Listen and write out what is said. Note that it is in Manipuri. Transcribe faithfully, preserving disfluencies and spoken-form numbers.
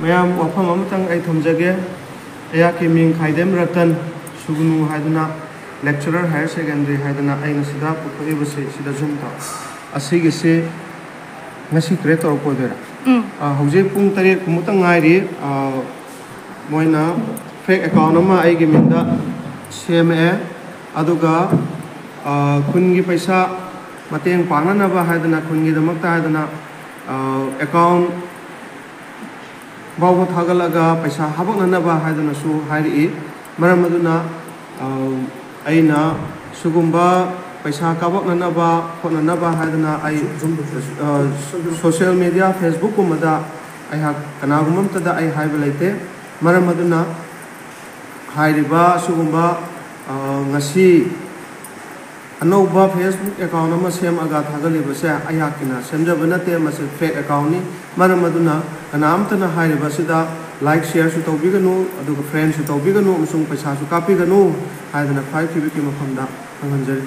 ꯃꯌꯥꯝ, ꯋꯥꯐꯝ ꯑꯃꯇꯪ ꯑꯩ ꯊꯝꯖꯒꯦ꯫ ꯑꯩꯍꯥꯛꯀꯤ ꯃꯤꯡ ꯈꯥꯏꯗꯦꯝ ꯔꯇꯟ ꯁꯨꯒꯅꯨ ꯍꯥꯏꯗꯨꯅ, lecturer higher secondary ꯍꯥꯏꯗꯅ ꯑꯩꯅ ꯁꯤꯗ ꯄꯨꯊꯣꯛꯏꯕꯁꯤ, ꯁꯤꯗ ꯁꯨꯝ ꯇꯧ꯫ ꯑꯁꯤꯒꯤꯁꯤ ꯉꯁꯤ create ꯇꯧꯔꯛꯄ ꯑꯣꯏꯗꯣꯏꯔꯥ? ꯎꯝ꯫ ꯑ, ꯍꯧꯖꯤꯛ ꯄꯨꯡ ꯇꯔꯦꯠ ꯀꯨꯝꯕꯇ ꯉꯥꯏꯔꯤ꯫ ꯑ, ꯃꯣꯏꯅ fake account ꯑꯃ ꯑꯩꯒꯤ ꯃꯤꯡꯗ ꯁꯦꯝꯃꯛꯑꯦ꯫ ꯑꯗꯨꯒ, ꯑ, ꯈꯨꯟꯒꯤ ꯄꯩꯁꯥ ꯃꯇꯦꯡ ꯄꯥꯡꯅꯅꯕ ꯍꯥꯏꯗꯅ, ꯈꯨꯟꯒꯤꯗꯃꯛꯇ ꯍꯥꯏꯗꯅ, ꯑ, account ꯐꯥꯎꯕ ꯊꯥꯒꯠꯂꯒ ꯄꯩꯁꯥ ꯍꯥꯄꯛꯅꯅꯕ ꯍꯥꯏꯗꯅꯁꯨ ꯍꯥꯏꯔꯛꯏ꯫ ꯃꯔꯝ ꯑꯗꯨꯅ, ꯑ, ꯑꯩꯅ ꯁꯤꯒꯨꯝꯕ ꯄꯩꯁꯥ ꯀꯥꯄꯛꯅꯅꯕ ꯈꯣꯠꯅꯅꯕ ꯍꯥꯏꯗꯅ ꯑꯩ, ꯑ, social media, Facebook ꯀꯨꯝꯕꯗ ꯑꯩꯍꯥꯛ ꯀꯅꯥꯒꯨꯝꯕ ꯑꯝꯇꯗ ꯑꯩ ꯍꯥꯏꯕ ꯂꯩꯇꯦ꯫ ꯃꯔꯝ ꯑꯗꯨꯅ ꯍꯥꯏꯔꯤꯕ ꯁꯤꯒꯨꯝꯕ, ꯑ, ꯉꯁꯤ ꯑꯅꯧꯕ Facebook account ꯑꯃ ꯁꯦꯝꯃꯒ ꯊꯥꯒꯠꯂꯤꯕꯁꯦ ꯑꯩꯍꯥꯛꯀꯤꯅ ꯁꯦꯝꯖꯕ ꯅꯠꯇꯦ, ꯃꯁꯤ fake account ꯅꯤ꯫ ꯃꯔꯝ ꯑꯗꯨꯅ ꯀꯅꯥꯝꯇꯅ ꯍꯥꯏꯔꯤꯕ ꯑꯁꯤꯗ like, share ꯁꯨ ꯇꯧꯕꯤꯒꯅꯨ, ꯑꯗꯨꯒ friend ꯁꯨ ꯇꯧꯕꯤꯒꯅꯨ, ꯑꯃꯁꯨꯡ ꯄꯩꯁꯥꯁꯨ ꯀꯥꯞꯄꯤꯒꯅꯨ ꯍꯥꯏꯗꯅ ꯈ꯭ꯋꯥꯏ ꯊꯣꯏꯕꯤꯛꯀꯤ ꯃꯐꯝꯗ ꯈꯪꯍꯟꯖꯔꯤ꯫